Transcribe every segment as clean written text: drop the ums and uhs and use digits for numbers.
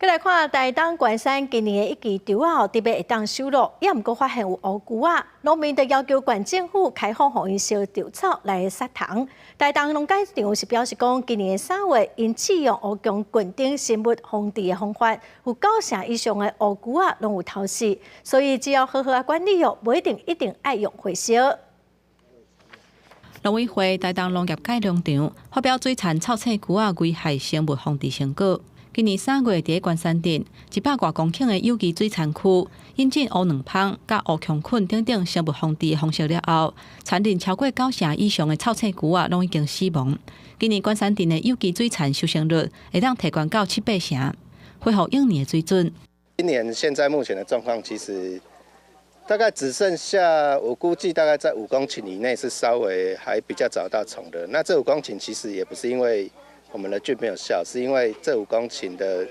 閣來看台東關山今年的一季稻仔，特別會當收落，也毋過發現有烏龜仔，農民就要求縣政府開放予𪜶燒稻草來殺蟲。台東農改場是表示講，今年3月𪜶試用烏強菌等生物防治的方法，有九成以上的烏龜仔攏有頭死，所以只要好好仔管理哦，無一定一定愛用火燒。農委會台東農業改良場發表水田臭青龜仔危害生物防治成果。今年3月，佇關山鎮一百外公頃的有機水田區，引進烏卵蜂佮烏強菌等等生物防治的方式了後，田裡超過九成以上的臭青龜仔攏已經死亡。今年關山鎮的有機水田收成率會當提懸到七八成，恢復往年的水準。今年現在目前的狀況，其實大概只剩下，我估計大概在5公頃以內是稍微還比較找到蟲的。那這5公頃其實也不是因為我們的菌沒有效，是因為這5公頃的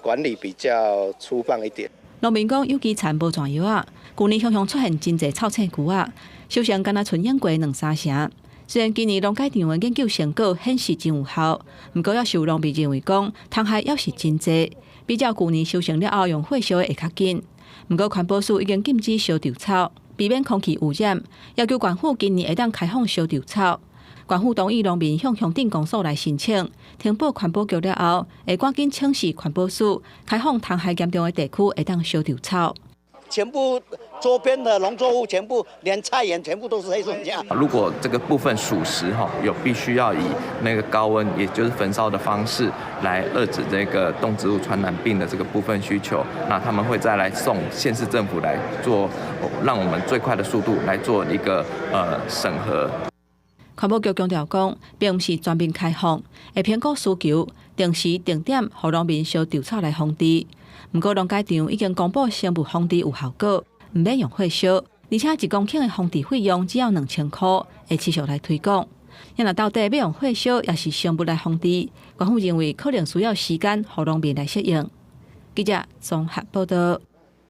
管理比較粗放一點。農民講有機田無彈藥仔，舊年常常出現真濟臭青龜仔，收成敢若賰湧過兩三成。雖然今年農改場的研究成果顯示真有效，毋過猶是有農民認為講，蟲害猶是真濟，比較舊年收成了後用火燒的會較緊。毋過環保署已經禁止燒稻草，避免空氣污染，要求縣府今年會當開放燒稻草。縣府同意農民向鄉鎮公所來申請，呈報環保局了後，會趕緊請示環保署開放蟲害嚴重的地區會當燒稻草。全部周邊的農作物，全部連菜園全部都是黑松醬。如果這個部分屬實哈，有必須要以那個高溫，也就是焚燒的方式來遏止這個動植物傳染病的這個部分需求，那他們會再來送縣市政府來做，讓我們最快的速度來做一個審核。環保局強調講，並毋是全面開放，會評估需求，定時定點予農民燒稻草來防治。毋過農改場已經公布生物防治有效果，毋免用火燒，而且1公頃的防治費用只要2000箍，會持續來推廣。若到底欲用火燒，抑是生物來防治，縣府認為可能需要時間予農民來適應。記者綜合報道。